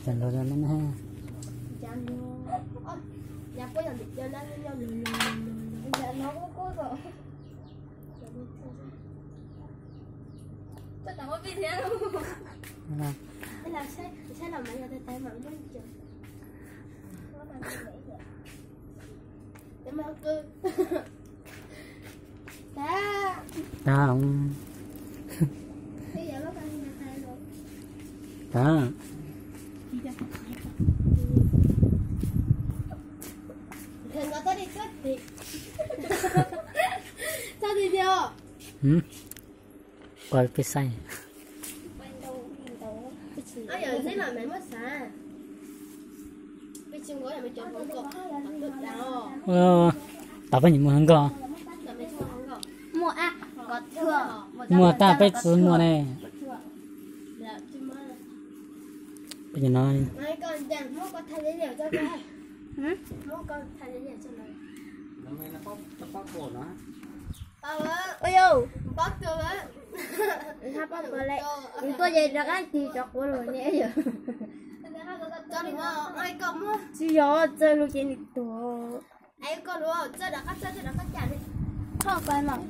Tam los ne. Tag. Tag. Peb saib. Tam peb nyiam muag heev nkauj. Muag tag peb tsis muag ne. Peb no. Tuaj ces rov qab tig cov quav los ne. Tsis yog txawj lub cev nws tuag. Koj mas.